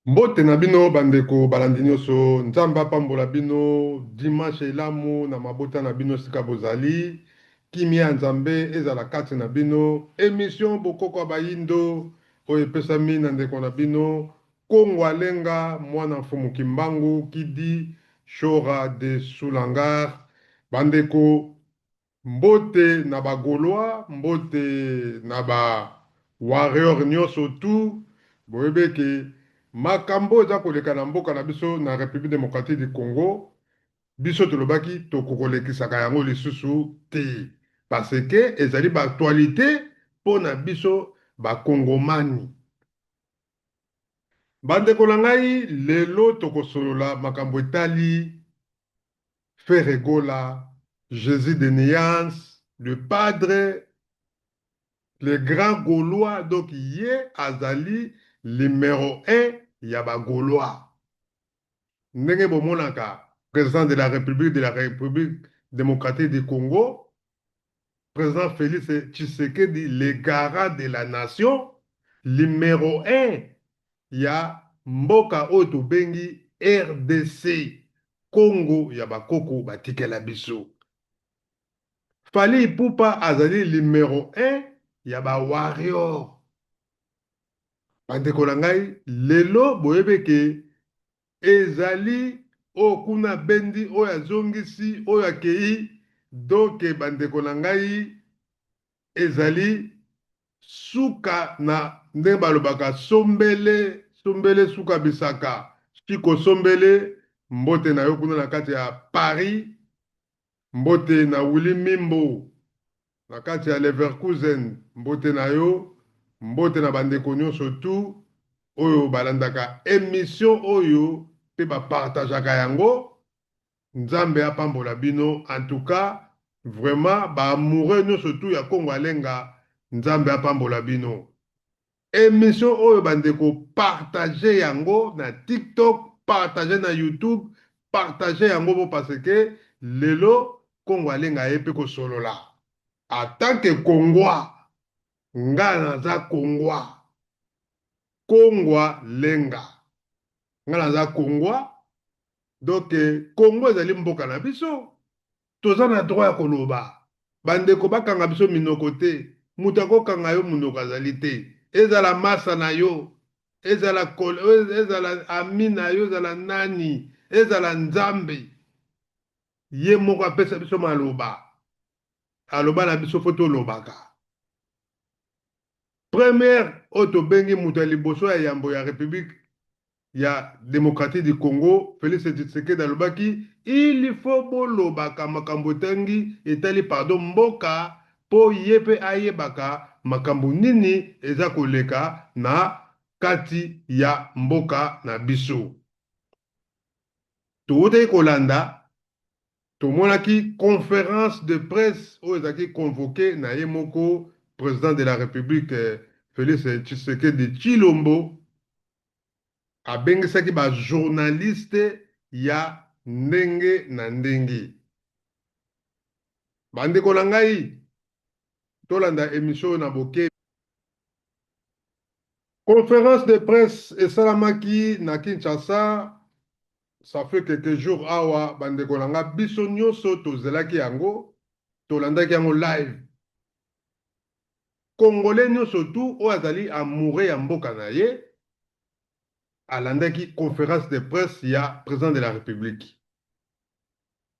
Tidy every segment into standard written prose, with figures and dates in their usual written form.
Mbote na bino bandeko balandi nyonso, Nzambe apambola bino dimanche elamu na mabota na bino esika bozali. Kimia ya Nzambe ezala kati na bino. Emission Bokoko ya Bayindo oyo epesami na ndeko na bino Kongo Alenga mwana Mfumu Kimbangu Kidi Shora de Sulangar. Bandeko, mbote na ba Gaulois, mbote na ba warrior nyonso tout. Boyebi eke makambo eza koleka na mboka na biso na République démocratique du Congo, biso tolobaki tokokolekisaka yango lisusu te parce que ezali ba actualité mpo na biso bakongomani. Bandeko na ngai, lelo tokosolola makambo etali Ferre Gola, Jésus de Nuance, le Padre, le grand Gaulois, donc ye azali numéro 1 ya ba Gaulois. Ndenge bomonaka président de la République démocratique du Congo, président Félix Tshisekedi, le garant de la nation, numéro 1 ya mboka oyo tobengi RDC, Congo ya bakoko batikela biso. Fally Ipupa azali numéro 1 ya ba warrior. Bandeko na ngai, lelo boyebi eke ezali oyo kuna bendi, oyo azongisi, oyo akei. Donc bandeko na ngai, ezali suka na ndenge balobaka sombele sombele suka bisaka. Chiko Sombele, mbote na yo kuna na kati ya Paris. Mbote na Willy Mimbo na kati ya Leverkusen, mbote na yo. Mbote na bandeko nyonso tu oyo balandaka émission oyo mpe bapartageaka yango. Nzambe apambola bino. En tout cas, vraiment, baamoureux nyonso tu ya Kongo Alenga, Nzambe apambola bino. Émission oyo, bandeko, partage yango na TikTok, partage na YouTube, partage yango po parce que lelo Kongo Alenga ye mpe kosolola en tant que Kongwa. Nga naza Kongwa, Kongwa Lenga, nga naza Kongwa. Donc Kongo ezali mboka na biso, toza na droit ya koloba. Bandeko, bakanga biso minoko te. Moto akokanga yo monoko azali te. Ezala masa na yo, ezala, ezala ami na yo, ezala nani, ezala Nzambe ye moko apesa biso maloba, aloba na biso, fo tolobaka. Première oyo tobengi moto ya liboso ya yambo ya République ya démocratique du Congo, Félix Tshisekedi, alobaki il faut bolobaka makambo etangi etali, pardon, mboka, mpo ye mpe ayebaka makambo nini eza koleka na kati ya mboka na biso. Towutaki kolanda, tomonaki conférence de presse oyo ezalaki convoqué na ye moko président de la République Félix Tshisekedi Tshilombo. Abengisaki bajournaliste ya ndenge na ndenge. Bandeko na ngai, tolanda émission oyo na bokebi. Conférence de presse esalamaki na Kinshasa, ça fait quelques jours awa. Bandeko na nga, biso nyonso tozelaki yango, tolandaki yango live. Congolais nyonso tu oyo azali amoureux ya mboka na ye alandaki conférence de presse ya président de la République.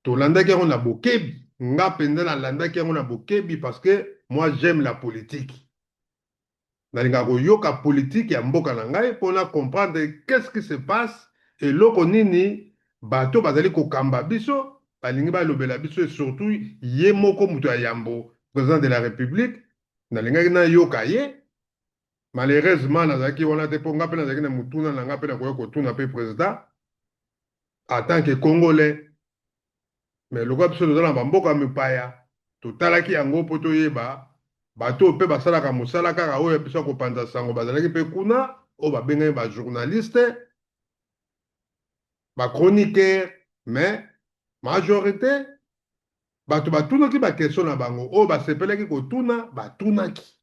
Tolandaki yango na bokebi. Nga mpenza nalandaki yango na bokebi parce que moi, j'aime la politique. Nalingaka koyoka politique ya mboka na ngai mpona comprendre qu'est-ce qui se passe, eloko nini bato bazali kokamba biso balingi balobela biso, et surtout ye moko moto ya yambo, président de la République. Nalingaki nayoka ye. Malheureusement nazalaki wana te, mpo nga mpe nazalaki na motuna na nga mpe nakoki kotuna mpe président en tant que Congolais. Mais lokola biso toza na bamboka mipaya, totalaki yango mpo toyeba bato oyo mpe basalaka mosala kaka oyo biso ya kopanza sango. Bazalaki mpe kuna oyo babengaki bajournaliste, bachroniqueur, mais majorité bato batunaki baquestion na bango oyo basepelaki kotuna, batunaki.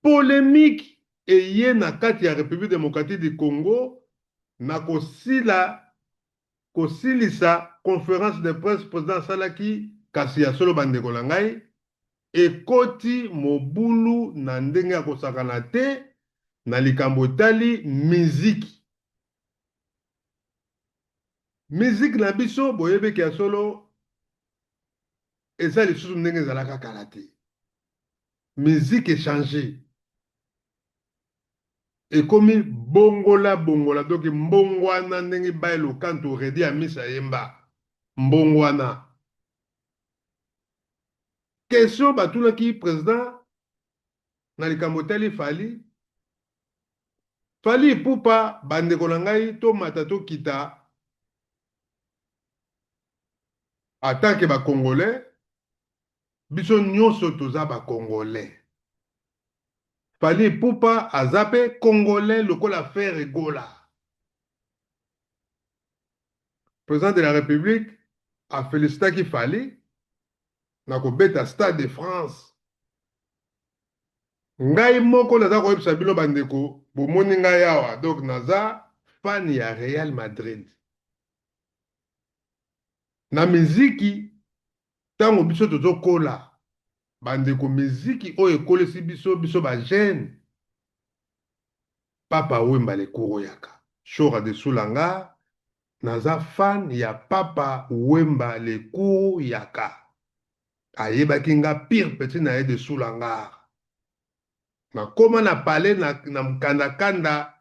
Polémique. eye na kati ya République démocratique du Congo na kosila kosilisa conférence de presse président asalaki. Kasi ya solo, bandeko na ngai, ekoti mobulu na ndenge ya kosakana te na likambo etali miziki. Miziki na biso, boyebeki ya solo, eza lisusu ndenge ezalaka kala te. Miziki echanger, ekomi bongola bongola, donc mbongwana, ndenge baelokanto redi ya misa yemba mbongwana. Question batunaki président na likambo etali Fally, Fally Ipupa. Bandeko na ngai, tomata tokita, en tant que Bacongolais, biso nyonso toza Bacongolais. Fally Ipupa aza mpe Congolais lokola Ferre Gola. Président de la République afélicitaki Fally na kobeta Stade de France. Ngai moko naza koyebisa bino, bandeko, bomoni ngai awa, donc naza fan ya Real Madrid. Na miziki, ntango biso tozokola, bandeko, miziki oyo ekolisi biso, biso bajeune, Papa Wemba lekuro yaka Shora de Sulanga. Naza fan ya Papa Wemba lekuru yaka. Ayebaki nga pire petit na ye de Sulangar. Nakóma na palais na mokandakanda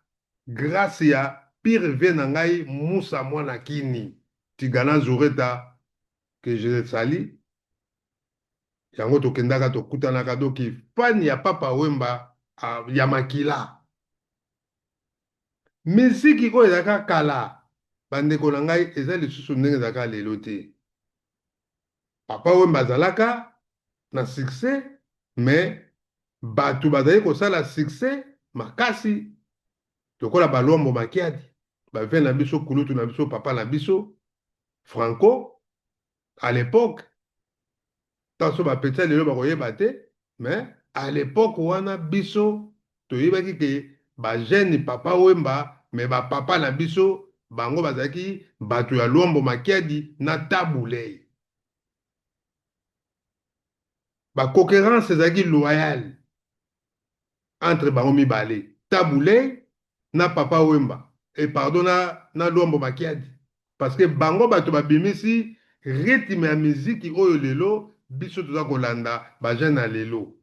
grâce ya pire vie na ngai, Musa Mwana Kini Tigana Zureta, que je sali. Yango tokendaka, tokutanaka. Donc fan ya Papa Wemba ya makila. Miziki oyo ezalaka kala, bandeko na ngai, eza lisusu ndenge ezalaka lelo te. Papa Wemba azalaka na succès, mais bato bazali kosala succès makasi lokola Balwambo Makiadi, bavie na biso, kulutu na biso, papa na biso Franco à l'époque. Ntanso bapetits lelo bakoyeba te, mais à l'époque wana biso toyebaki ke bajeune Papa Wemba, mais bapapa na biso bango bazalaki bato ya Lwambo Makiadi na Tabu Ley. Baconcurrence ezalaki loyale entre bango mibale, Tabu Ley na Papa Wemba, et pardon, na Lwambo Makiadi, parce que bango bato babimisi rythme ya miziki oyo lelo biso toza kolanda, bajeune ya lelo.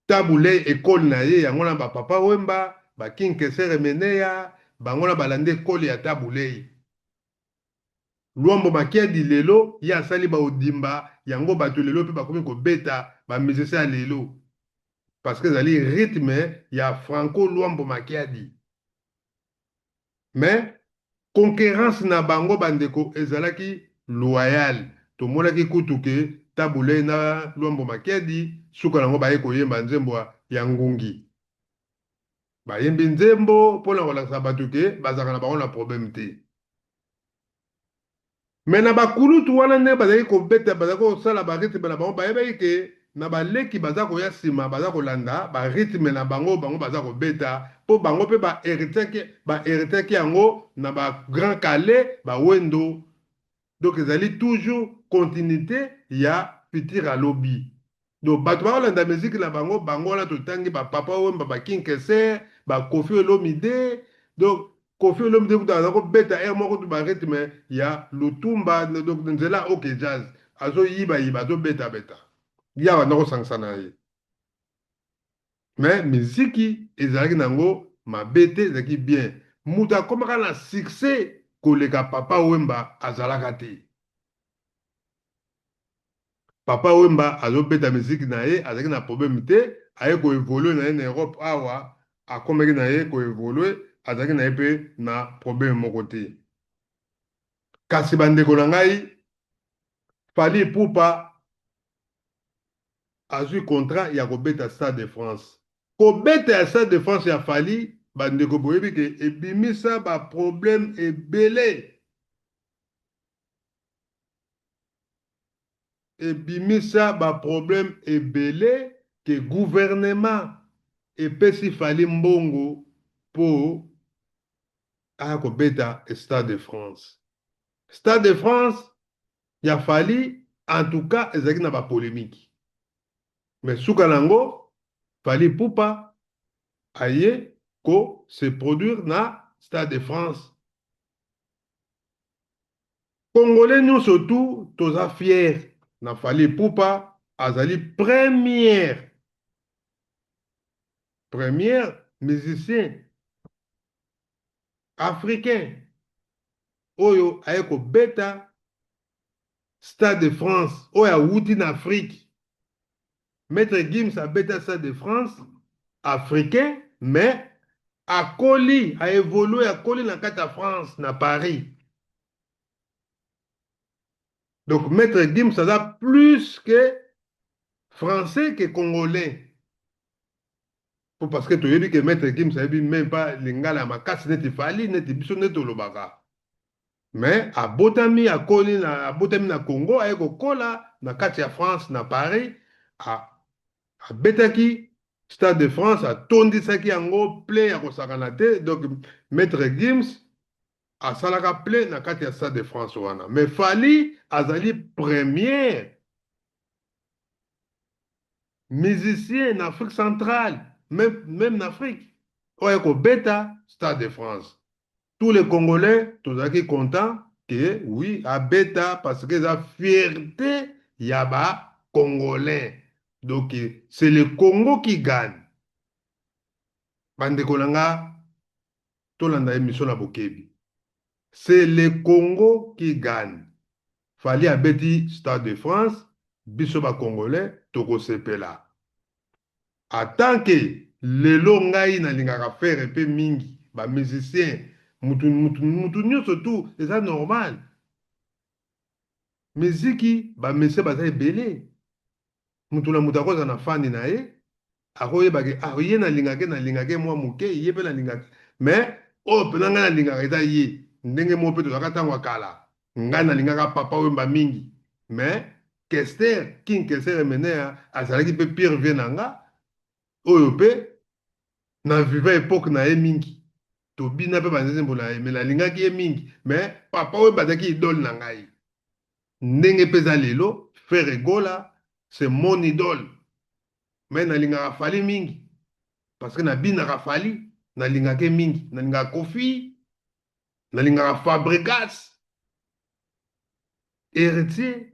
Tabu Ley, ekole na ye yango na bapapa Wemba, baKing Kester Emeneya, bango na balandi ekole ya Tabu Ley. Lwambo Makiadi lelo ye asali baodimba yango, bato lelo mpe bakomi kobeta, bamusicien ya lelo, parce que ezali rythme ya Franco Lwambo Makiadi. Mais concurrence na bango, bandeko, ezalaki loyale. Tomonaki kutu ke Tabu Ley na Lwambo Makiadi, suka nango baye koyemba nzembo ya ngungi. Bayembi nzembo mpona kolakisa bato ke bazalaka na bango na problème te. Mais na bakulutu wana, ndenge bazalaki kobeta, bazalaki kosala barythme na bango, bayebaki ke na baleki baza koya nsima, baza kolanda barythme na bango, bango baza kobeta mpo bango mpe bahéritaki yango na baGrand Kallé, bawendo. Donc ezali toujours continuité ya futur alobi. Donc bato bakolanda miziki na bango, bango wana totangi, bapapa Wemba, baKing Kester, baKoffi Olomide. Donc Koffi Olomide kuta aza kobeta air moko tu barythme ya lutumba, donc nzela OK Jazz, azoyibayiba, azobetabeta ya banda kosangisa na ye. Mais miziki ezalaki nango mabe te, ezalaki bien. Moto akomaka na succès koleka Papa Wemba azalaka te. Papa Wemba azobeta miziki na ye, azalaki na problème te. Aye koévoluer na ye na Europe awa, akomaki na ye koévoluer, azalaki na ye mpe na problème moko te. Kasi bandeko na ngai, Fally Ipupa azwi contrat ya kobeta Stade de France. Kobeta ya Stade de France ya Fally, bandeko, boyebi ke ebimisa baproblème ebele, ebimisa baproblème ebele ke gouvernement epesi Fally mbongo mpo aya kobeta Stade de France. Stade de France ya Fally, en tout cas, ezalaki na bapolémique, mais suka nango Fally Ipupa aye ko se produire na Stade de France. Congolais nyonso tu toza fier na Fally Ipupa. Azali première musicien africain oyo aye kobeta Stade de France, oyo awuti na Afrique. Maître Gims abeta Stade de France, africain, mais akoli, aévolue, akoli na kati ya France, na Paris. Donc Maître Gims aza plus que français que congolais, po parce que toyebi ke Maître Gims ayebi même pas lingala ya makasi neti Fally, neti biso nde tolobaka, mais abotami, akoli na, abotami na Congo, aye kokola na kati ya France, na Paris. Abetaki Stade de France, atondisaki yango plein ya kosakana te. Donc Maître Gims asalaka plein na kati ya Stade de France wana, mais Fally azali première musicien na Afrique centrale, même na Afrique, oyo kobeta Stade de France. Tous les Congolais tozalaki content ke oui, abeta, parce que eza fierté ya bacongolais. Donc c'est le Congo qui gagne. Bandeko na nga, tolanda émission na bokebi. C'est le Congo qui gagne. Fally abeti Stade de France, biso bacongolais tokosepela. En que lelo ngai nalingaka Ferre mpe mingi, bamusicien, mutu, mutu, mutu nyonso tu, eza normal. Miziki, bamusicien baza ebele, mutu na mutu akozala na fani na ye, akoyebake: ah, ye nalingake, nalingake mwa moke, ye mpe nalingake, mais oyo mpena ngai nalingaka eza ye. Ndenge moko mpe tozalaka ntango ya kala, ngai nalingaka Papa Wemba mingi, mais Kester, King Kester Emeneya, azalaki mpe pire vieux na nga, oyo mpe na viva époque na ye mingi, tobina mpe banzembo na ye, mais nalingaki ye mingi, mais Papa Wemba azalaki idole na ngai. Ndenge mpe eza lelo, Ferre Gola, c'est mon idole, mais nalingaka Fally mingi parce que nabinaka Fally, nalingaka ye mingi. Nalingaka Koffi, nalingaka Fabregas, Héritier,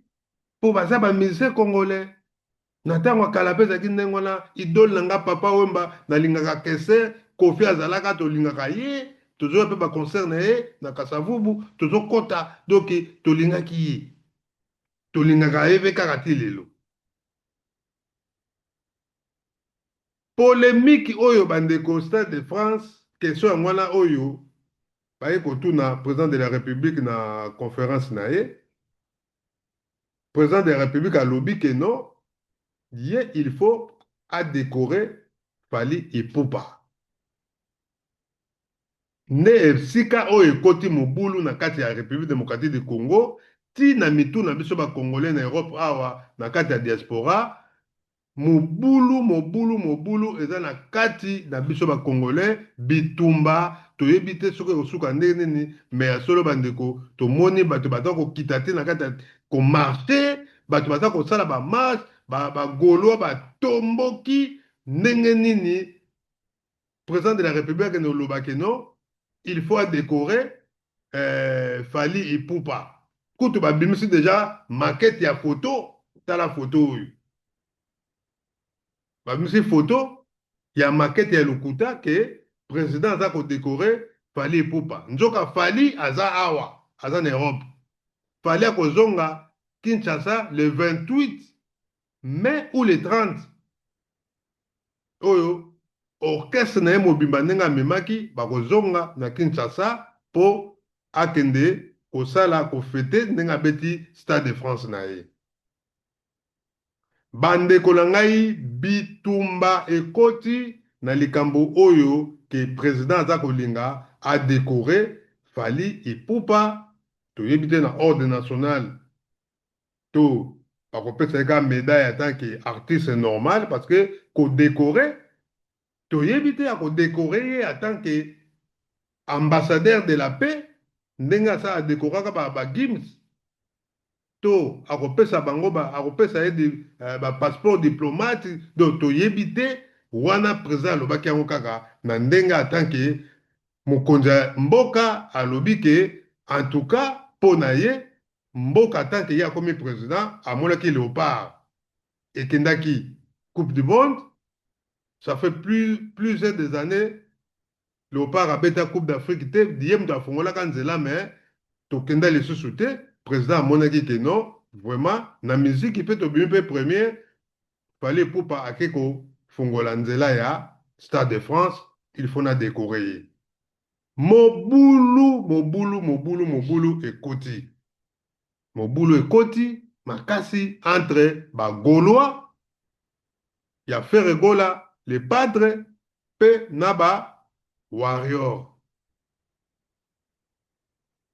mpo baza bamusicien congolais. Na ntango ya kala mpe ezalaki ndenge wana. Idole na nga Papa Wemba, nalingaka Kester. Koffi azalaka, tolingaka ye, tozoya mpe baconcert na ye na Kasavubu, tozokɔta. Donc tolingaki ye, tolingaka ye mpe kaka ti lelo. Polémique oyo, bandeko, Stade de France, question yango wana oyo baye kotuna président de la République na conférence na ye. Président de la République alobi ke non, ye il faut adécorer Fally Ipupa. Nde esika oyo ekoti mobulu na kati ya République démocratique du Congo, ti na mitu na biso bacongolais na Europe awa, na kati ya diaspora. Mobulu, mobulu, mobulu eza na kati na biso bacongolais. Bitumba, toyebi te soki ekosuka ndenge nini. Mais ya solo, bandeko, tomoni bato baza kokita te na kati ya komarcher, bato baza kosala bamarche, bagaulois batomboki. Ndenge nini président de la République akende olobaki non, il faut adécorer Fally Ipupa? Kutu babimisi déjà maquette ya photo. Tala photo oyo, babimisi photo ya maquette ya lokuta ke président aza kodécorer Fally Ipupa. Nzoka Fally aza awa, aza na Europe. Fally akozonga Kinshasa le 28 mai ou le 30 oyo. Orchestre na ye mobimba, ndenge amemaki, bakozonga na Kinshasa mpo akende kosala kofêter ndenge abeti Stade de France na ye. Bandeko na ngai, bitumba ekoti na likambo oyo ke président aza kolinga adécorer Fally Ipupa. Toyebi te na ordre national to bakopesa ye kaka médaille en tant que artiste normal, parce que kodécorer Toyebi te akodécorer ye en tant que ambassadeur de la paix, ndenge asala adécoraka baGims, to akopesa bango, akopesa ye bapasseport diplomate. Donc toyebi te. Wana président alobaki yango kaka na ndenge en tant que mokonzi ya mboka. Alobi ke en tout cas mpo na ye mboka, en tant que ye akomi président, amonaki Léopard ekendaki Coupe du monde. Ça fait plusieurs des années Léopard abeta Coupe d'Afrique te. Ye moto afungolaka nzela, mais tokenda lisusu te. Président amonaki ke non, vraiment na miziki mpe tobimi mpe première. Fally Ipupa ake kofungola nzela ya Stade de France, il faut na décorer ye. Mobulu, mobulu, mobulu, mobulu ekoti, mobulu ekoti makasi entre baGaulois ya Ferre Gola le Padre mpe na ba Warrior.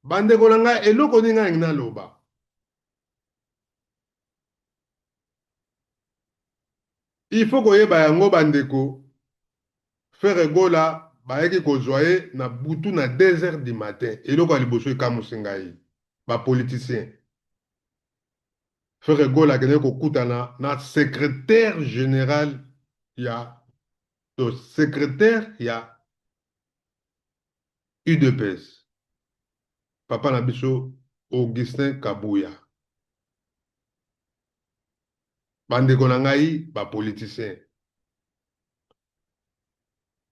Bandeko na ngai, eloko nini ngai naloba? Il faut koyeba yango, bandeko. Ferre Gola bayaki kozwa ye na butu na 2 heures du matin. Eloko ya liboso ekamusi ngai, bapoliticien. Ferre Gola akendaki kokutana na secrétaire général ya to secrétaire ya UDPS, papa na biso Augustin Kabuya. Bandeko na ngai bapoliticien,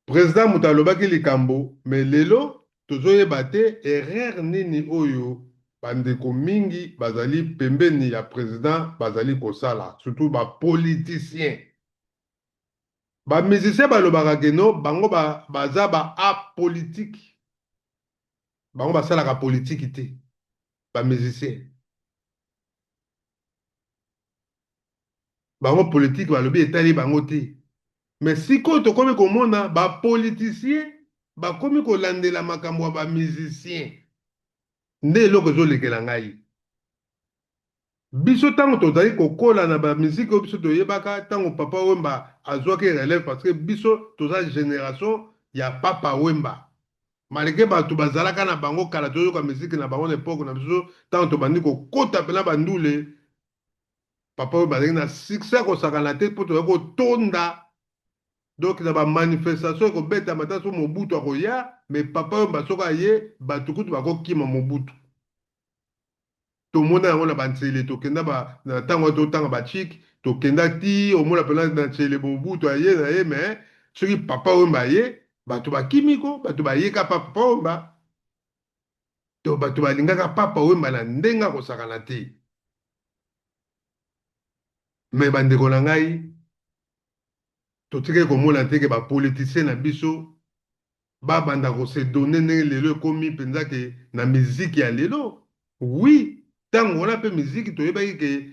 président moto alobaki likambo, mais lelo tozoyeba te erreur nini oyo bandeko mingi bazali pembeni ya président bazali kosala, surtout bapoliticien. Bamusicien balobaka ke non, bango baza ba apolitique, bango basalaka politike te. Bamusicien, bango politike balobi etali bango te. Mais sikoyo tokomi komona bapoliticien bakomi kolandela makambo ya bamusicien. Nde eloko ezolekela ngai. Biso ntango tozali kokola na bamiziki oyo biso toyebaka, ntango Papa Wemba azwaki relève, parce que biso toza génération ya Papa Wemba, malgré bato bazalaka na bango kala, toyoka miziki na bango na époque na biso. Ntango tobandi kokota mpena bandule, Papa Wemba azalaki na succès kosakana te, mpo toyaki kotonda. Donc na bamanifestation ekobetama ta so Mobutu akoya, mais Papa Wemba soki aye, bato kutu bakokima Mobutu. Tomona yango na banzele, tokenda na ntango wana totanga bachike, tokenda ti omona mpena na nzele Mobutu aye na ye. Mais soki Papa Wemba aye, bato bakimi ko, bato bayeka pa Papa Wemba. To bato balingaka Papa Wemba na ndenge akosakana te. Mais bandeko na ngai, totikali komona te ke bapoliticien na biso babanda kose donner ndenge lelo ekomi mpenza ke na miziki ya lelo. Oui, ntango wana mpe miziki toyebaki ke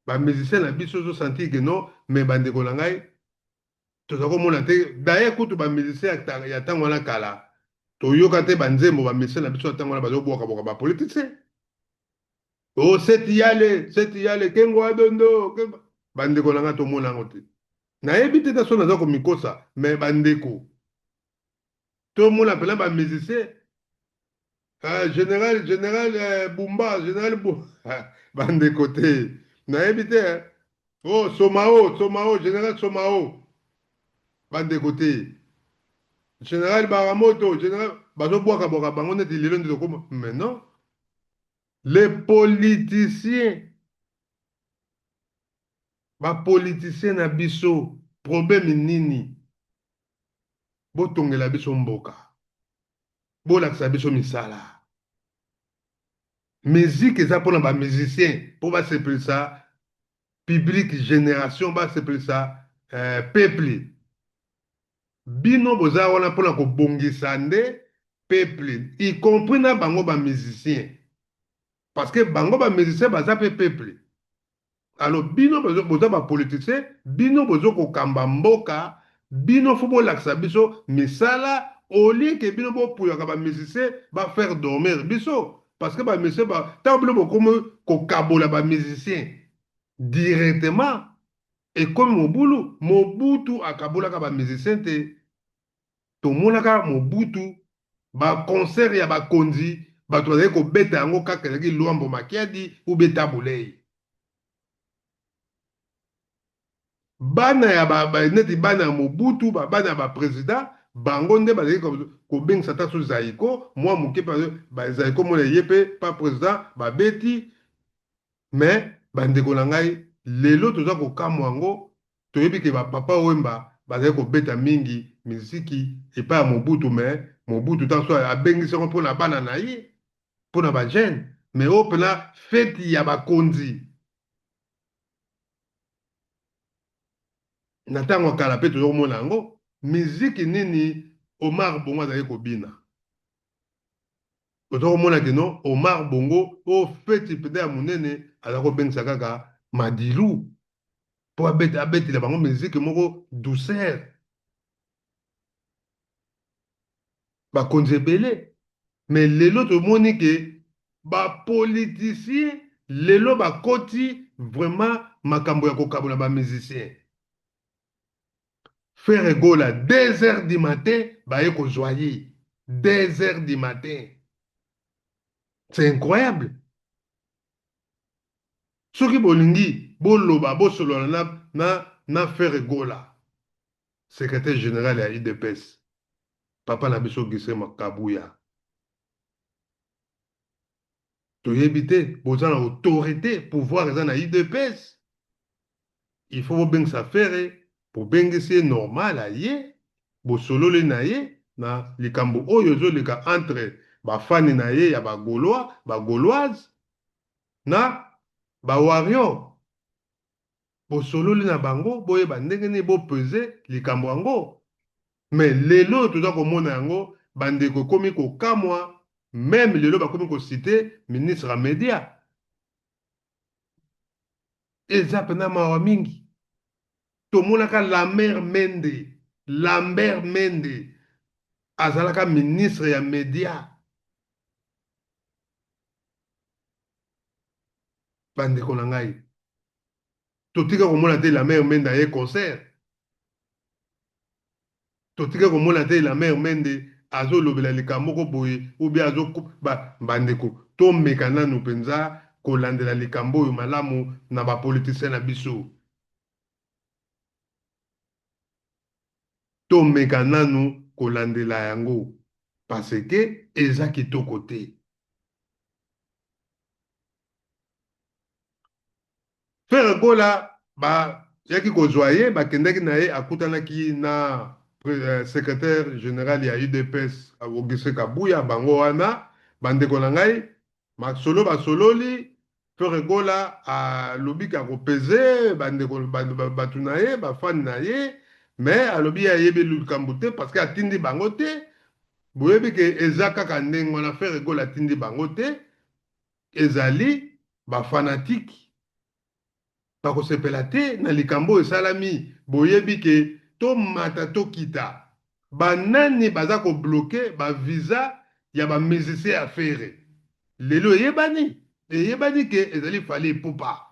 bamusicien na biso ozosentir ke non. Mais bandeko na ngai, toza komona te. D'ailleurs kutu bamusicien ya ntango wana kala, toyoka te banzembo bamusicien na biso ya ntango wana bazobwakabwaka bapoliticien: "O seti yale, seti yale, kengo adondo." Bandeko na ngai, tomona yango te. Nayebi te ta so naza komikosa, mais bandeko, tomona mpena bamusicien, général, général Bumba, général Bumba. Bandeko te, nayebi te. Oh, Somao, Somao, général Somao. Bandeko te, général Baramoto, général, bazobwakabwaka bango neti lelo nde tokoma. Mais non, les politiciens, bapoliticien na biso, problème nini? Botongela biso mboka, bolakisa biso misala. Musique eza mpona bamusicien, mpo basepelisa public, génération, basepelisa peuple. Bino boza wana mpona kobongisa nde peuple, y compris na bango bamusicien, parce que bango bamusicien baza mpe peuple. Alors bino boza bapoliticien, bino boza kokamba mboka, bino faut bolakisa biso misala au lieu ke bino bopuyaka bamusicien bafaire dormir biso. Parce que bamusicien, ntango bino bokomi kokabola bamusicien directement, ekomi mobulu. Mobutu akabolaka bamusicien te. Tomonaka Mobutu ba concert ya bakonzi, bato bazali kobeta yango kaka ezalaki Luambo Makiadi ou bien Tabu Ley. Bana ya ba, ba, neti bana ya Mobutu, ba bana ya ba president, bango nde bazali kobengisa ata so Zaiko mwa moke, ba Zaiko mona ye pe pa president babeti. Mais bandeko na ngai, lelo toza kokamwa yango, toyebi ke ba Papa Wemba bazali kobeta mingi miziki epai ya Mobutu, mais Mobutu ntango so abengisi yango mpo na bana na ye, mpo na ba jeune, mais oyo mpena feti ya bakonzi. Na ntango ya kala mpe toza komona yango, miziki nini Omar Bongo azali kobina? Oza komona ke non, Omar Bongo oyo feti mpenza ya monene aza kobengisa kaka Madilu mpo abetela bango miziki moko douceur. Bakonzi ebele, mais lelo tomoni ke ba politiciens lelo bakoti vraiment makambo ya kokabola ba musiciens. Ferre Gola 2 heures du matin baye kozwa ye 2 heures du matin, c'est incroyable. Soki bolingi boloba bosolola na Ferre Gola, secrétaire général ya UDPS, papa na biso Gusema Kabuya, toyebi te boza na autorité, pouvoir eza na UDPS, il faut bobengisa Ferre, bobengisi ye normal aye, bosololi na ye na likambo oyo ezoleka entre bafani na ye ya bagaulois, bagauloise na bawarrior. Bosololi na bango, boyeba ndenge nini bopese likambo yango. Mais lelo toza komona yango, bandeko, ekomi kokamwa. Même lelo bakomi kociter ministre ya media, eza mpena mawa mingi. Tomonaka Lambert Mende, Lambert Mende azalaka ministre ya media. Bandeko na ngai, totika komona te Lambert Mende aye concert, totika komona te Lambert Mende azolobela likambo moko boye ou bien azo bandeko, tomeka nanu mpenza kolandela likambo oyo malamu na bapoliticien na biso. Tomeka nanu kolandela yango parce que eza kitoko te. Ferre Gola bayaki kozwa ye, bakendaki na ye, akutanaki na secrétaire général ya UDPS Augustin Kabuya. Bango wana, bandeko na ngai, masolo basololi. Ferre Gola alobi ka kopese bandeko, bato na ye, bafani na ye, mais alobi ye ayebi likambo te parce que atindi bango te. Boyebi ke eza kaka ndenge wana, Ferre Gola atindi bango te, ezali bafanatike bakosepela te na likambo oyo esalami. Boyebi ke tomata tokita, banani baza kobloquer bavisa ya bamusicien ya Ferre? Lelo eyebani, eyebani ke ezali Fally Ipupa,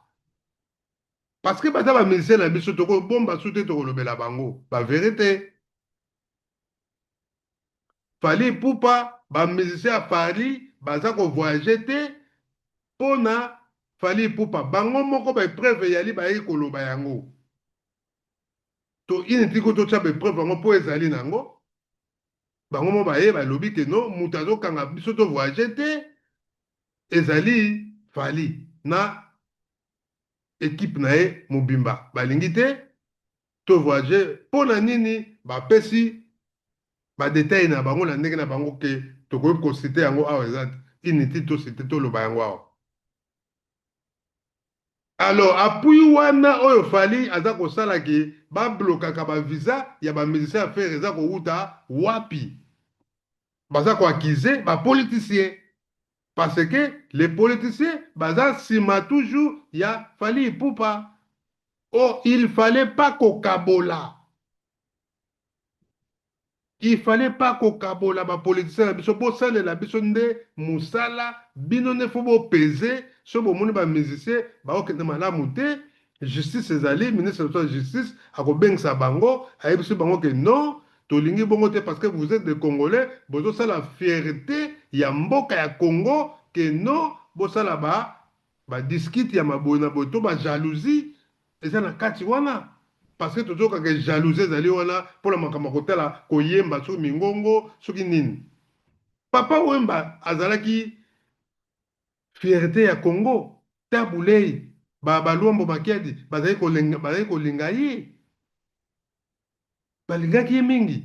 parce que baza bamusicien na biso, tokobomba su te, tokolobela bango bavérité. Fally Ipupa, bamusicien ya Fally baza kovoyage te mpona Fally Ipupa. Bango moko baepreuve eyali, bayaki koloba yango. To inutile ko totya baepreuve yango mpo ezali nango. Bango mo baye balobi ke no, moto azokanga biso to voyage te ezali Fally na équipe na ye mobimba, balingi te to voyage. Mpo na nini? Bapesi badetail na bango na ndenge na bango ke tokoki kociter yango awa, eza inutile tociter, toloba yango awa. Alors appui wana oyo Fally aza kosala ke bablokaka bavisa ya bamusicien ya Ferre eza kowuta wapi? Baza koaccuser bapoliticien parce que les politiciens baza nsima toujours ya Fally Ipupa. Or il fallait pas kokabola, il fallait pas kokabola bapoliticien na biso. Bosalela biso nde mosala, bino nde faut bopese. So bomoni bamusicien baokende malamu te, justice ezali, ministre ya justice akobengisa bango, ayebisi bango ke non. Tolingi bongo te parce que vous êtes des Congolais, bozosala fierté ya mboka ya Congo ke non bosala ba discute ya maboye na boye to ba jalousie eza na kati wana, parce que tozokaka jalousie ezali wana mpona makambo ya kotala koyemba, soki mingongo, soki nini. Papa Wemba azalaki fierté ya Congo. Tabu Ley, ba Luambo Makiadi bazali kolinga ye, balingaki ye mingi.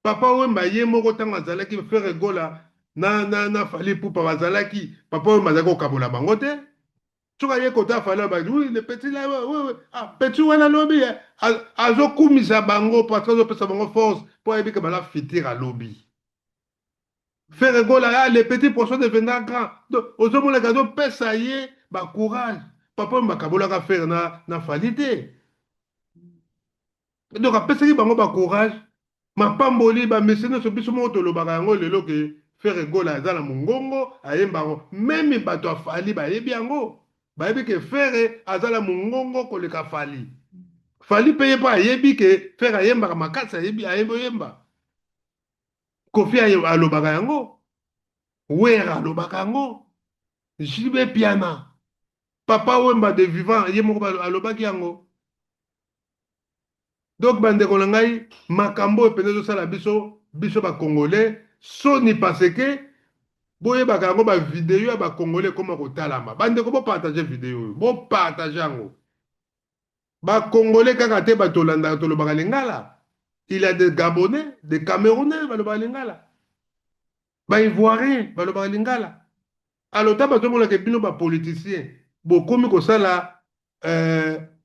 Papa Wemba ye moko, ntango azalaki Ferre Gola na Fally Ipupa bazalaki, Papa Wemba azalaki kokabola bango te. Soki aye kota Fally, ba oui, le petit là, oui, oui. Ah, petit wana lobi azokumisa bango parce que azopesa bango force mpo ayebi ke bala futur alobi. Ferre Gola, ah, le petit poisson deviendra grand. Donc ozomonaka azopesa ye bacourage. Papa Wemba akabolaka Ferre na Fally te. Donc apesaki bango bacourage, mapamboli, bamese nyonso. Biso moko tolobaka yango lelo ke Ferre Gola aza na mongongo, ayemba yango. Même bato ya Fally bayebi yango, bayebi ke Ferre aza na mongongo koleka Fally. Fally mpe ye mpo ayebi ke Ferre ayembaka makasi, ayebi, ayebi oyemba. Koffi alobaka yango, Wera alobaka yango, JB Mpiana, Papa Wemba de vivant ye moko alobaki yango. Donc bandeko na ngai, makambo oyo mpenza ezosala biso, biso Bacongolais, soni, parce que boyebaka yango, bavideo ya Bacongolais ekóma kotalama. Bandeko, bopartage video oyo, bopartage yango. Bacongolais kaka te bato olandaka, tolobaka lingala. Il y a des Gabonais, des Camerounais balobaka lingala, Baivoirien balobaka lingala. Alors ta bazomonaka bino bapoliticien bokomi kosala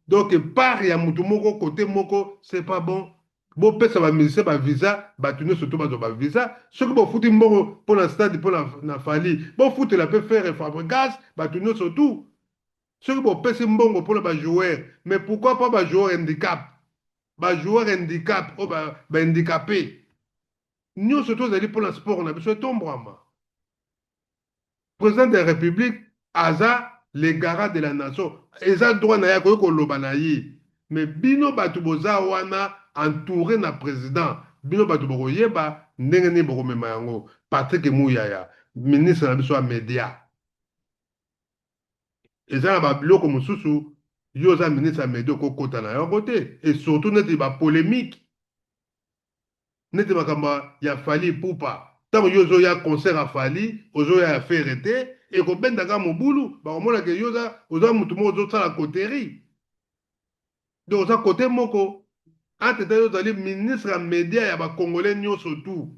donc part ya mutu moko, côté moko, c'est pas bon. Bopesa bamusicien bavisa, bato nyonso to bazwa bavisa. Soki bofuti mbongo mpo na stade mpo na Fally, bofutela mpe Ferre, Fabregas, bato nyonso tu. Soki bopesi mbongo mpona bajoueur, mais pourquoi pas bajoueur handicap, bajoueur handicap oyo bahandicapé nyonso to ezali mpona sport na biso etombwama. Président de la République aza le garant de la nation, eza droit na ye, akoki koloba na ye. Mais bino bato boza wana entouré na président, bino bato bokoyeba ndenge nini bokomema yango. Patrick Muyaya, ministre na biso ya média, eza na babiloko mosusu, yo oza ministre ya média, okokota na yango te, et surtout neti bapolémique neti makambo ya Fally Ipupa. Ntango yo ozoya concert ya Fally, ozoya ya Ferre te, ekobendaka mobulu. Bakomonaka yo oza motu moko ozosala coterie, donc oza kote moko. Entre temps yo ozali ministre ya média ya Bacongolais nyonso tu.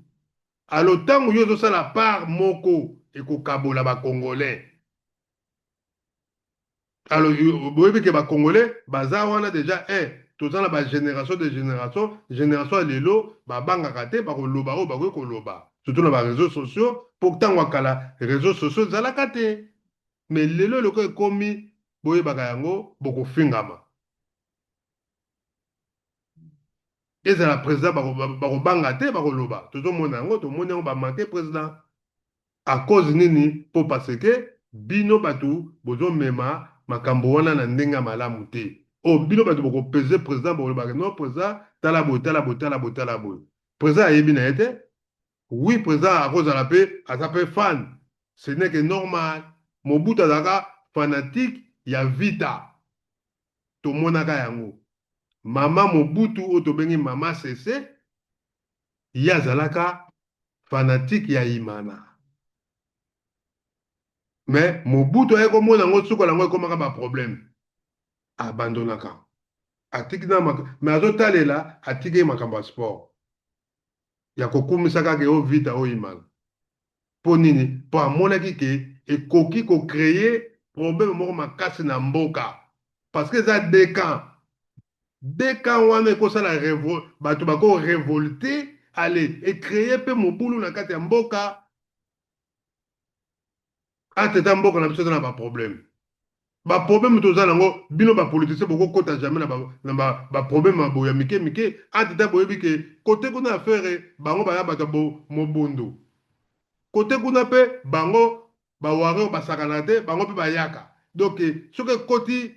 Alors ntango yo ozosala part moko, ekokabola Bacongolais. Alors boyebi ke Bacongolais baza wana déjà un, toza na bagénération de génération. Génération ya lelo babangaka te, bakoloba oyo bakoki koloba, surtout na baréseaux sociaux, mpo ntango ya kala réseaux sociaux ezalaka te. Mais lelo eloko ekomi, boyebaka yango, bokofingama. Ezala président, bakobanga te, bakoloba. Tozomona yango, tomoni yango, bamanke président à cause nini? Mpo parce que bino bato bozomema makambo wana na ndenge ya malamu te. Oyo bino bato bokopese président, bokolobaka non, président, tala boye, tala boye, tala boye, tala boye. Président ayebi na ye te. Oui, président akozala mpe, aza mpe fan, ce n'est que normal. Mobutu azalaka fanatique ya Vita, tomonaka yango. Mama Mobutu oyo tobengi Mama Sese, ye azalaka fanatique ya Imana. Mais Mobutu aye komona yango, suka yango ekomaka baproblème, abandonaka, atiki na, mais azotalela, atiki ye makambo ya sport ya kokumisa kaka oyo Vita, oyo Imana. Mpo nini? Mpo amonaki ke ekoki kocréer problème moko makasi na mboka, parce que eza deux camps. Deux camps wana ekosala bato bakorévolte, ale ecréer mpe mobulu na kati ya mboka. Entre mboka na biso eza na baproblème, baproblème toza nango, bino bapoliticien bokokota jamais na baproblème ya boye ya mike mike. Entre boyebi ke kote kuna ya Ferre, bango baya bato ya mobondo, kote kuna mpe bango bawarrior basakana te, bango mpe bayaka. Donc soki ekoti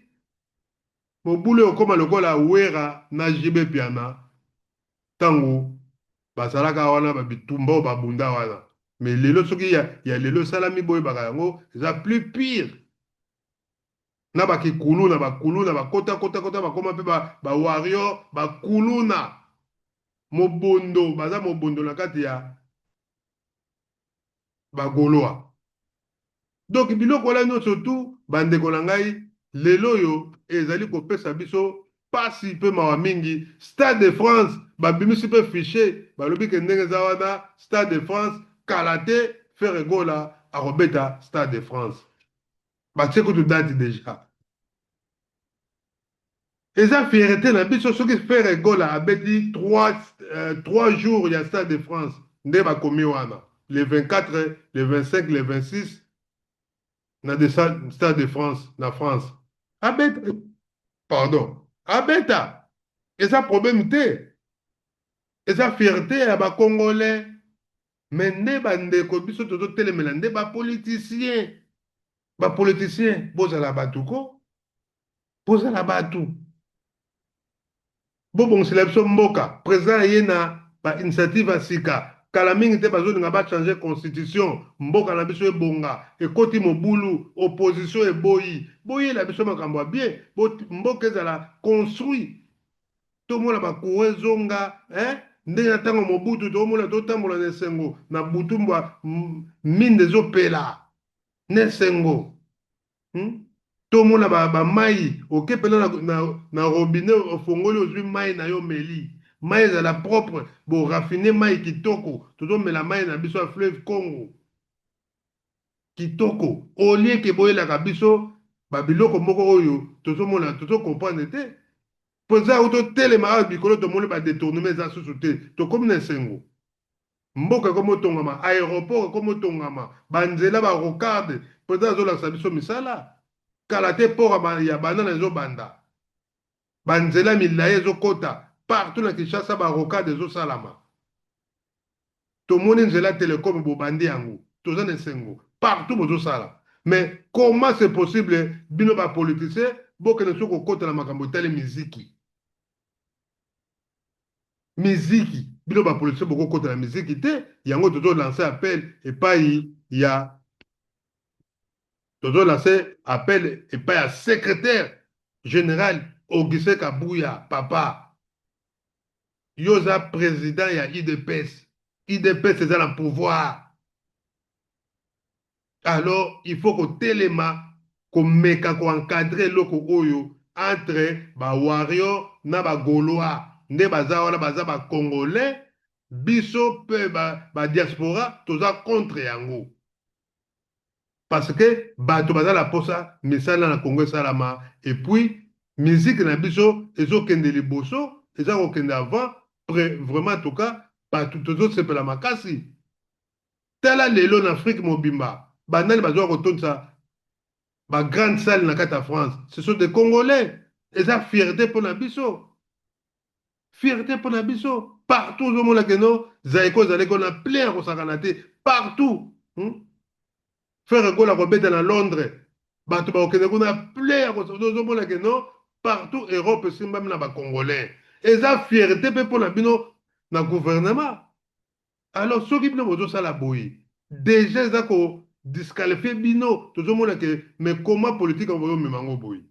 mobulu, ekokóma lokola Wera na JB Mpiana ntango. Bazalaka wana babitumba oyo babunda wana, mais lelo soki ya lelo esalami, boyebaka yango eza plus pire na bakikuluna. Bakuluna bakota kota kota, bakóma mpe bawarrior, bakuluna mobondo, baza mobondo na kati ya bagaulois. Donc biloko wana nyonso tu, bandeko na ngai, lelo oyo ezali kopesa biso pasi mpe mawa mingi. Stade de France, babimisi mpe fichier, balobi ke ndenge eza wana, Stade de France, kala te Ferre Gola akobeta Stade de France. Batie kutu date déjà. Eza fierté na biso soki Ferre Gola abeti 3 jours ya Stade de France. Nde bakomi wana le 24, le 25, le 26 na de Stade de France na France. Abeta, pardon, abeta, eza problème te, eza fierté ya bacongolais. Mais nde bandeko, biso tozotelemela nde bapoliticien. Bapoliticien, bozala bato ko, bozala bato, bobongisela biso mboka. Président ye na bainitiative ya sika, kala mingi te bazolinga bachange constitution, mboka na biso ebonga. Ekoti mobulu, opposition eboyi. Boyela biso makambo ya bien, mboka ezala construit, tomona bacourant ezonga, eh? Ndenge na ntango Mobutu, tomona totambola na esengo na butu, mbwa minde ezopela na esengo, Tomona bamai, oke mpena na robinet, ofongoli, ozwi mai na yo, meli mai ezala propre, boraffiner mai kitoko, tozomela mai na biso ya fleuve Congo kitoko, au lieu ke boyelaka biso babiloko moko oyo tozomona, tozocomprendre te. Mpo eza auti totelema awa likolo, tomoni badétournement eza susu te, tokómi na esengo. Mboka ekomi otongama, aéroport ekomi otongama, banzela, barocade, mpenza azolakisa biso misala. Kala te port ya Banana ezobanda, banzela milai ezokɔta partout na Kinshasa, barocade ezosalama. Tomoni nzela télécom, bobandi yango, toza na esengo. Partout bozosala, mais comment c'est possible bino bapoliticien bokende soki kokɔta na makambo etali miziki? Miziki, bino bapoliticien bokokɔta na miziki te. Yango tozolance appel epai ya, tozolance appel epai ya secrétaire général Augustin Kabuya. Papa, yo oza président ya UDPS, UDPS eza na pouvoir, alors il faut kotelema, komeka koencadrer eloko oyo entre bawarrior na bagaulois. Nde baza wana, baza bacongolais, biso mpe badiaspora ba toza contre yango, parce que bato baza na posa misala na Congo esalama. Et puis musique na biso ezokende liboso, eza kokende avant vraiment. En tout cas bato tozosepela makasi. Tala lelo na Afrique mobimba, banani bazwa kotondisa bagrande salle na kati ya France? Ce sont des Congolais. Eza fierté mpo na biso, fierté mpo na biso. Partout ozomona ke no Zaiko ezalaki na plein ya kosakana te partout, Ferre Gola kobeta na Londres, bato bakokende kuna plein ya. Ozomona ke no partout Europe esimbami na bacongolais. Eza fierté mpe mpo na bino na gouvernement. Alors soki bino bozosala boye, déjà eza kodisqualifier bino. Tozomona ke, mais comment politique yango bozomema yango boye?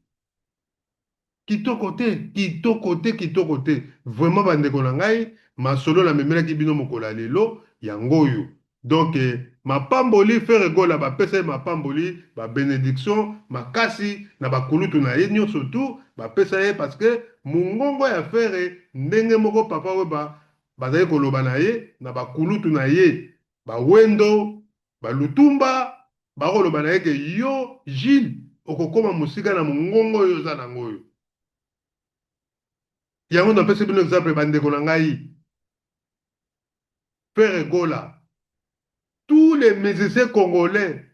Kitoko te, kitoko te, kitoko te vraiment. Bandeko na ngai, masolo namemelaki bino mokolo ya lelo yango oyo. Donc mapamboli, Ferre Gola bapesa ye mapamboli, babénédiction makasi na bakulutu na ye nyonso tu bapesa ye, parce que mongongo ya Ferre, ndenge moko Papa Wemba bazali koloba na ye na bakulutu na ye, bawendo balutumba, bakoloba na ye ke yo Gilles okokóma mosika na mongongo oyo oza nango oyo. Yango napesi bino exemple, bandeko na ngai. Ferre Gola, tous les musiciens congolais,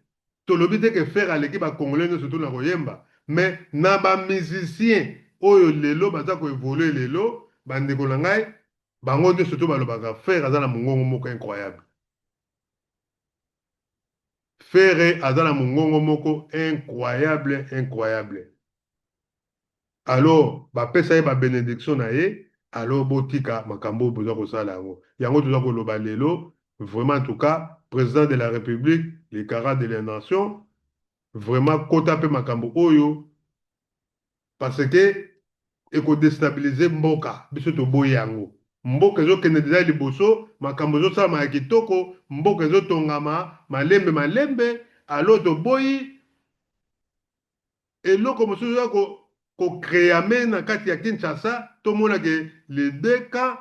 tolobi te ke Ferre aleki bacongolais nyonso tu na koyemba, mais na bamusicien oyo lelo baza koévoluer lelo, bandeko na ngai, bango nyonso to balobaka Ferre aza na mongongo moko incroyable. Ferre aza na mongongo moko incroyable, incroyable. Alors bapesa ye babénédiction na ye. Alors botika makambo oyo boza kosala yango. Yango toza koloba lelo, vraiment en tout cas, président de la République, le garant de la nation, vraiment kota mpe makambo oyo, parce que ekodéstabiliser mboka. Biso toboyi yango. Mboka ezokende deja liboso, makambo ezosalama ya kitoko, mboka ezotongama malembe malembe. Alors toboyi eloko mosusu eza kocréer na kati ya Kinshasa. Tomona ke les deux camps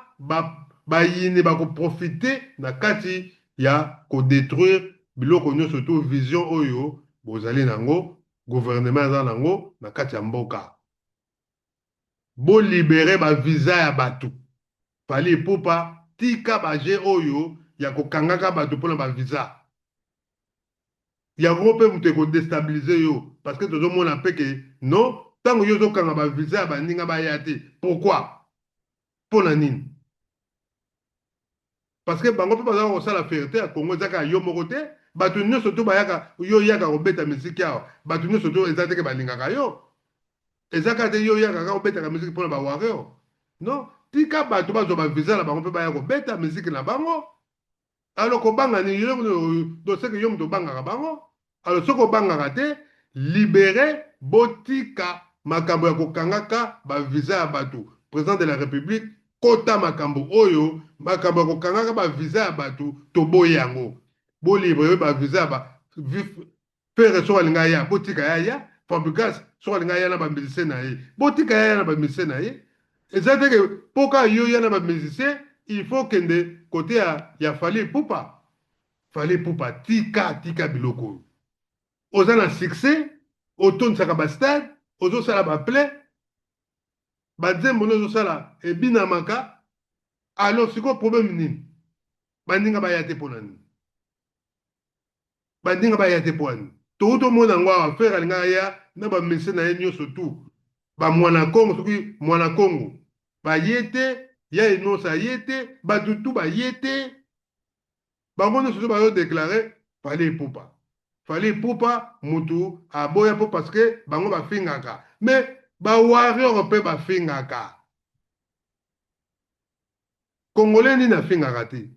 bayini bakoprofiter na kati ya kodétruire biloko nyonso to vision oyo bozali nango, gouvernement aza nango na kati ya mboka. Bolibérer bavisa ya bato. Fally Ipupa, tika bajeux oyo ya kokangaka bato mpona bavisa. Yango mpe moto ekodéstabiliser yo, parce que tozomona mpe ke non, ntango yo ozokanga bavisa ya baninga baya te, pourquoi? Mpo na nini? Parce que bango mpe bazaka kosala fierté ya Congo. Eza kaka yo moko te. Bato nyonso to bayaka, yo oyaka kobeta misiki awa, bato nyonso to eza teke balingaka yo. Eza kaka te yo oyaka kaka kobetaka misiki mpona bawarrior. Non, tika bato bazwa bavisa na bango mpe baya kobeta misiki na bango. Alors kobanga nini? Donc seke yo moto obangaka bango. Alors soki obangaka te, libérer, botika makambo ya kokangaka bavisa ya bato. Président de la République, kota makambo oyo, makambo ya kokangaka bavisa ya bato, toboyi yango. Bolibérer bavisa ya ba Ferre. Soki alinga ya, botika ya ya Fabregas. Soki alinga ya na bamusicien na ye, botika ya na bamusicien na ye. Eza teke mpo kaka yo ya na bamusicien, il faut kende kote ya Fally Ipupa. Fally Ipupa, tika, tika biloko oyo. Oza na succès, otondisaka bastade, ozosala baplein, banzembo nde ozosala ebinamaka. Alors sikoyo problème nini? Baninga baya te mpo na nini? Baninga baya te mpo na nini? Toku tomona yango awa, Ferre alingaka ya na bamusicien na ye nyonso tu, bamwana Kongo, soki mwana Kongo baye te, ya Innoss aye te, bato tu baye te. Bango nyonso so bazodéclarer Fally Ipupa, Fally Ipupa mutu aboya mpo parce que bango bafingaka. Mais bawarrior mpe bafingaka. Congolais nini afingaka te?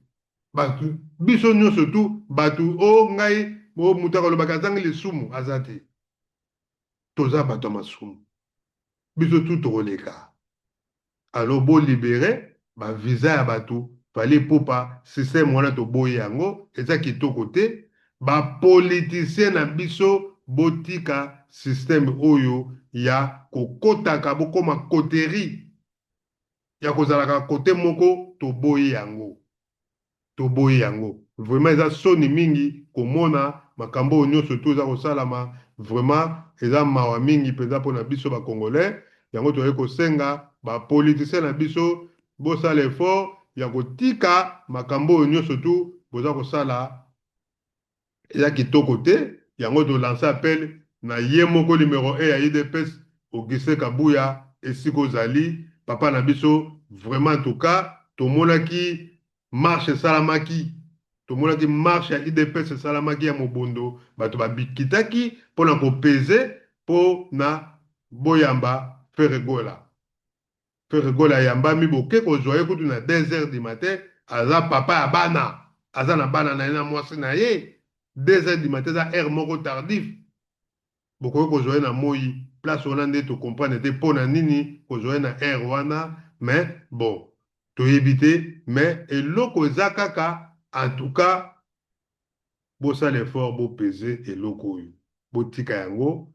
Bato biso nyonso tu bato o ngai o moto akolobaka azangi lisumu aza te. Toza bato ya masumu, biso tu tokoleka. Alors bolibérer bavisa ya bato. Fally Ipupa, système wana toboyi yango, eza kitoko te. Bapoliticien na biso, botika système oyo ya kokotaka, bokóma coterie ya kozalaka kote moko. Toboyi yango, toboyi yango vraiment. Eza soni mingi komona makambo oyo nyonso to eza kosalama. Vraiment eza mawa mingi mpenza mpona biso bacongolais. Yango toyei kosenga bapoliticien na biso, bosala effort ya kotika makambo oyo nyonso tu boza kosala, eza kitoko te. Yango tolancer appel na ye moko numéro 1 ya UDPS, Augustin Kabuya, esika ozali, papa na biso. Vraiment, en tout cas, tomonaki marche esalamaki, tomonaki marche ya UDPS esalamaki ya mobondo. Bato babikitaki mpona kopese mpo na boyamba Ferre Gola. Ferre Gola ayambami, boke kozwa ye kutu na 2 heures du matin. Aza papa ya bana, aza na bana na ye na mwasi na ye. 2 heures du matin eza heure moko tardif. Bokoki kozwa ye na moi place wana nde tocomprendre te mpo na nini kozwa ye na heure wana. Mais bon, toyebi te. Mais eloko eza kaka, en tout cas, bosala effort, bopese eloko oyo, botika yango.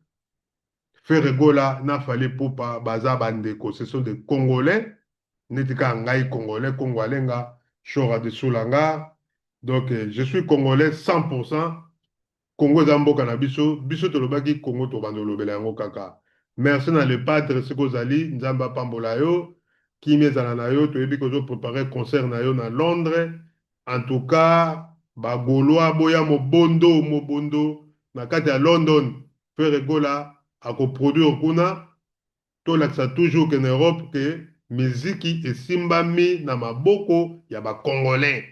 Ferre Gola na Fally Ipupa baza bandeko, ce sont des Congolais neti kaka ngai Congolais, Congo alenga Shora de Sulanga. Donc je suis Congolais 100%. Congo eza mboka na biso. Biso tolobaki Congo, tobanda olobela yango kaka. Merci na le Padre. Soki ozali, Nzambe apambola yo, kimia ezala na yo. Toyebi kozopréparer concert na yo na Londres. En tout cas, bagaulois, boya mobondo mobondo na kati ya London. Ferre Gola akoproduire kuna. Tolakisa toujours ke na Europe ke miziki esimbami na maboko ya bacongolais.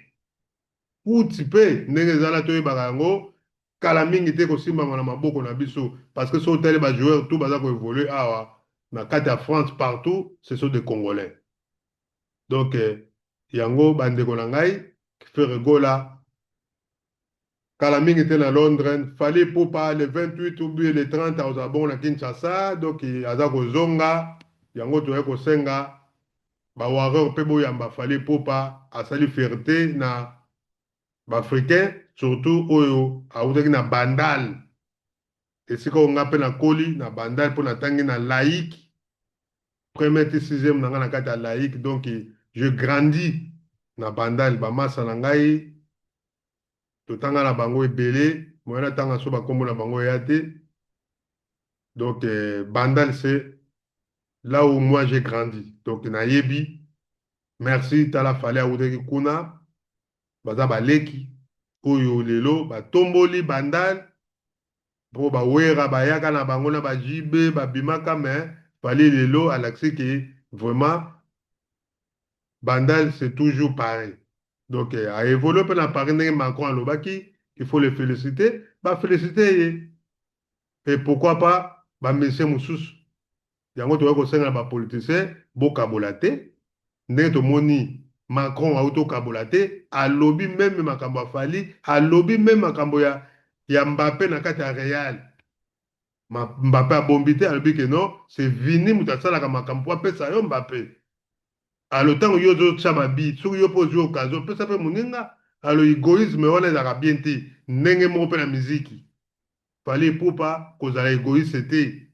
Kuti mpe ndenge ezala, toyebaka yango kala mingi te kosimbama na maboko na biso, parce que soki otali bajoueur tout baza koévoluer awa na kati ya France, partout, ce sont des Congolais. Donc yango bandeko na ngai, Ferre Gola kala mingi te na Londres. Fally Ipupa le 28 ou bien le 30 akozala bongo na Kinshasa. Donc aza kozonga. Yango toyei kosenga bawarrior mpe boyamba Fally Ipupa. Asali fierté na baafricain, surtout oyo awutaki na Bandal, esika oyo nga mpe nakoli na Bandal, mpo natangi na laïque, première ti sixième na nga na kati ya laïque. Donc je grandis na Bandal. Bamasa na ngai totanga na bango ebele, moyen natanga so bakombo na bango eya te. Donc Bandal, c'est là où moi j'ai grandi, donc nayebi. Merci. Tala, Fally awutaki kuna, baza baleki oyo lelo batomboli Bandal, mpo bawera bayaka na bango na bajibe babimaka, mais Fally lelo alakisi ke vraiment Bandal, c'est toujours pareil. Donc aévolue mpe na Paris ndenge Macron alobaki, il faut le féliciter, baféliciter ye. Et pourquoi pas bamusicien mosusu? Yango tokoki kosenga na bapoliticien, bokabola te ndenge tomoni Macron auti okabola te. Alobi même makambo ya Fally, alobi même makambo ya Mbappé na kati ya Real. Mbappé abombi te, alobi ke non, c'est Vini moto asalaka makambo po apesa yo Mbappé. Alo ntango yo ozotya babi, soki yo mpe ozwi occasion, opesa mpe moninga. Alo égoïsme wana ezalaka bien te. Ndenge moko mpe na miziki, Fally Ipupa kozala égoïste te,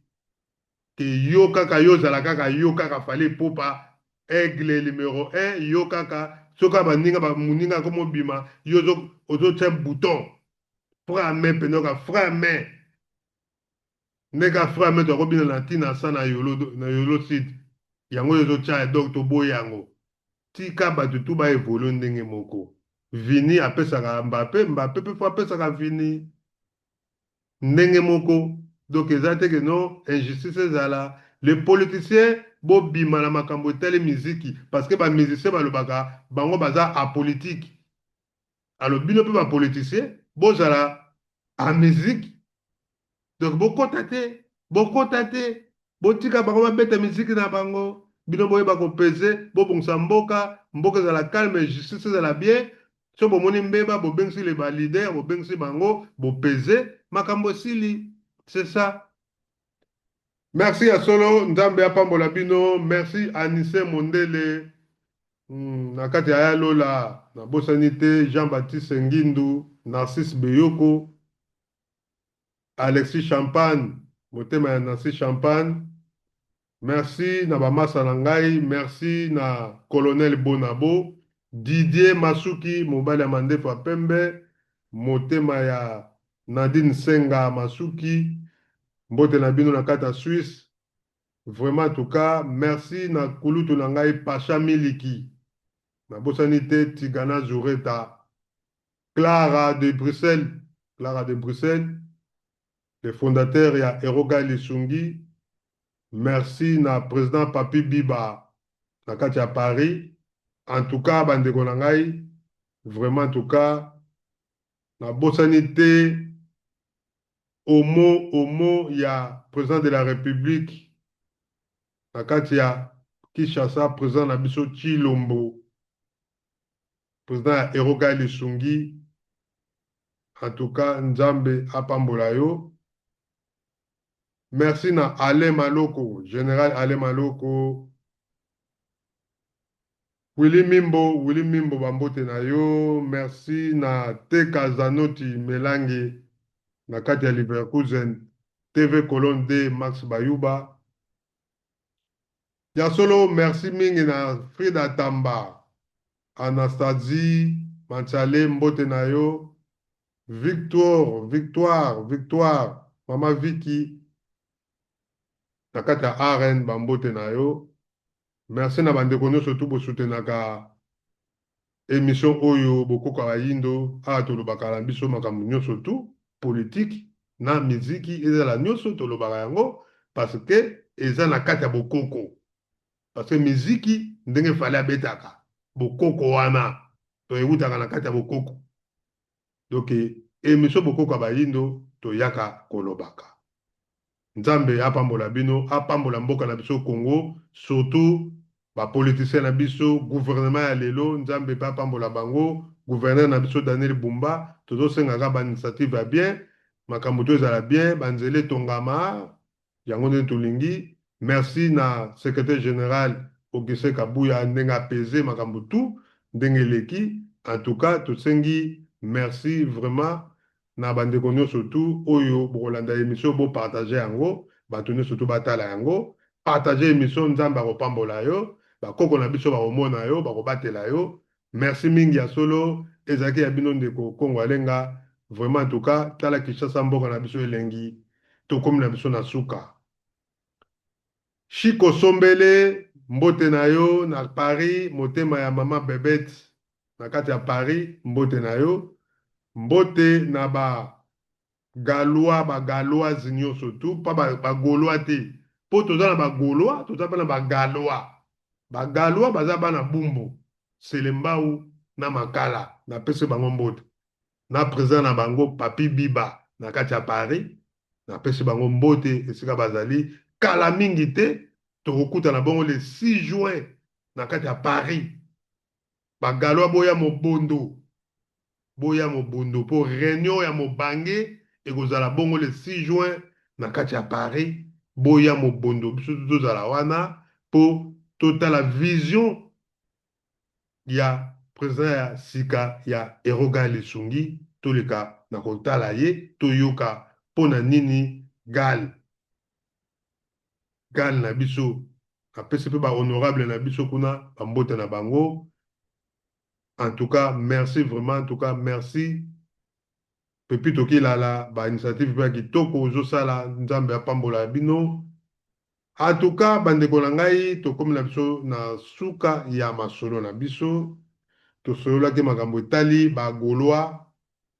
ke yo kaka, yo ozala kaka yo kaka Fally Ipupa, aigle numéro 1, yo kaka. Soki baninga, moninga akomobima, yo ozotya bouton frein à main mpenza, oka frein à main ndenge frein à main tokobina na ntina sa na yolo, na yolo site yango oyo ezotya. Donc toboyi yango. Tika bato tu baévolue ndenge moko. Vini apesaka Mbappé, Mbappé mpe faut apesaka Vini ndenge moko. Donc eza te ke non, injustice ezala. Les politiciens, bobima na makambo etali miziki, parce que bamusicien balobaka bango baza apolitique. Alors bino mpe bapoliticien, bozala a musique. Donc bokɔta te, bokɔta te, botika bango babeta miziki na bango. Bino boyeba kopese, bobongisa mboka, mboka ezala calme, justice ezala bien. So bomoni mbeba, bobengisi le baleader, bobengisi bango, bopese, makambo esili. C'est ça. Merci ya solo, Nzambe apambola bino. Merci Anise Mondele na kati ya Yalola. Nabosani te Jean-Baptiste Ngindu, Narcisse Beyoko, Alexis Champagne, motema ya Narcisse Champagne. Merci na bamasa na ngai, merci na colonel Bonabo, Didier Masuki, mobali ya mandefu ya pembe, motema ya Nadine Senga Masuki, mbote na bino na kati ya Suisse. Vraiment, en tout cas, merci na kulutu na ngai Pacha Miliki. Nabosani te Tigana Zureta, Clara de Bruxelles, Clara de Bruxelles, le fondateur ya Eroga Lisungi. Merci na président Papi Biba na kati ya Paris. En tout cas, bandeko na ngai, vraiment, en tout cas, nabosani te omo omo ya président de la République na kati ya Kinshasa, président na biso Tshilombo, président ya Eroga Lisungi. En tout cas, Nzambe apambola yo. Merci na Alain Maloko, général Alain Maloko, Willy Mimbo, Willy Mimbo, bambote na yo. Merci na Teka Zanoti Melange na kati ya Leverkusen, TV Colonne D, Max Bayuba. Ya solo, merci mingi na Frida Tamba, Anastasie Manchale, mbote na yo. Victoire, Victoire, Victoire, Mama Vicky na kati ya RN, bambote na yo. Merci na bandeko nyonso tu bosutenaka émission oyo Bokoka Bayindo. Awa tolobaka na biso makambo nyonso tu, politike na miziki, ezala nyonso tolobaka yango, parce que eza na kati ya bokoko, parce que miziki ndenge Fally abetaka bokoko wana, to ewutaka na kati ya bokoko. Donc émission Bokoko ya Bayindo, toyaka kolobaka. Nzambe apambola bino, apambola mboka na biso Congo, surtout. Ba politiciens na biso, gouvernement ya lelo, Nzambe pe apambola bango, gouverneur na biso Daniel Bumba, tozo senga kaka ba initiative ya bien, makambo tout ezala bien, ba nzela etongama, yango nde tolingi. Merci na secretaire general Augustin Kabuya ndenge apaise makambo tout ndenge eleki. En tout cas tosengi merci vraiment na ba ndeko nionso tout oyo bokolanda emission bo partager yango batu nionso tout batala yango partager emission nzambe akopambola yo ba koko na biso bakomona yo bakobatela yo merci mingi ya solo ezalaki ya bino ndeko Kongo Alenga vraiment en tout cas tala Kinshasa mboka na biso elengi tokomi na biso na suka Chico Sombele mbote na yo na Paris motema ya maman Bebette na kati ya Paris mbote na yo mbote na ba galois ba galoise nioso tout pa ba golois te po toza na ba golois toza pe na ba galois ba galois baza bana bumbu selembao na makala na pesi bango mbote na president na bango Papy Biba na kati ya Paris na pesi bango mbote esika bazali kala mingi te tokokutana bongo le 6 juin na kati ya Paris Ba galois boya mobondo boya mobondo po reunion ya mobange ekozala bongo le 6 juin na kati ya Paris boya mobondo biso tout tozala wana po totala vision ya president ya sika ya Eroga Lisungi toleka na kotala ye toyoka pona nini gal Gal na biso napesi pe ba honorable na biso kuna ba mbote na bango en tout cas merci vraiment en tout cas merci Pepito Kilala ba initiative pe ya kitoko ozo sala Nzambe apambola bino en tout cas ba ndeko na ngai tokomi na biso na suka ya masolo na biso tosololaki makambo etali ba golois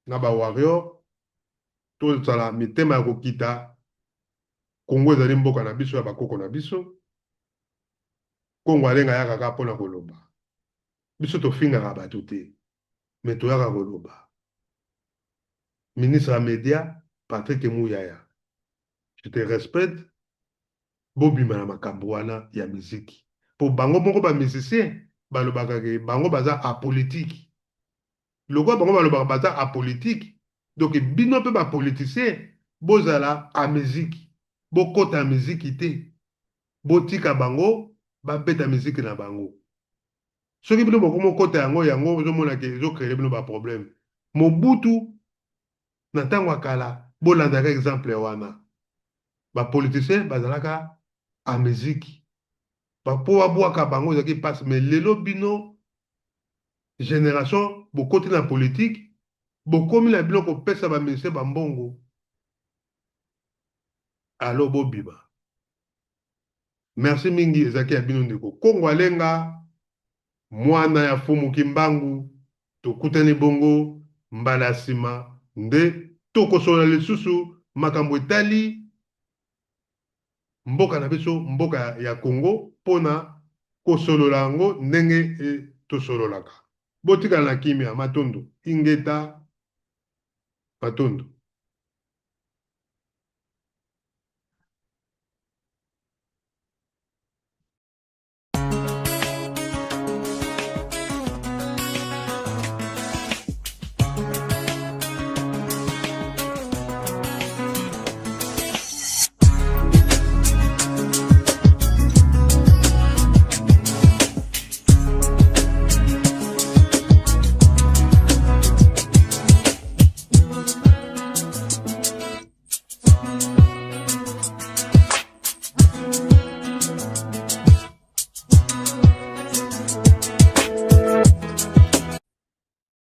na ba warrior tozala mitema ya kokita Congo ezali mboka na biso ya ba koko na biso. Kongo Alenga ayaka kaka pona koloba. Biso tofingaka batu te mais toyaka koloba. Ministre ya media Patrick Muyaya je te respecte bobima na makambo wana ya miziki po bango moko ba musiciens balobaka ke bango baza apolitique. Lokola bango balobaka baza apolitique donc bino pe ba politiciens bozala a miziki bokota miziki te botika bango babeta miziki na bango soki bino bokomi okota yango yango ozomona ke ezo creer bino ba problème Mobutu na tango ya kala bolandaka exemple wana ba politiciens bazalaka a miziki po babwaka bango ezalaki pasi mais lelo bino Generation bokoti na politique bokomi na bino kopesa ba musiciens ba mbongo alors bobima. Merci mingi ezalaki ya bino ndeko Kongo Alenga muana ya Fumu Kimbangu tokutani bongo mbala ya sima nde tokosolola lisusu makambo etali mboka na biso mboka ya Congo pona kosolola yango ndenge tosololaka. Botikala na kimia. Matondo. Ingeta. Matondo.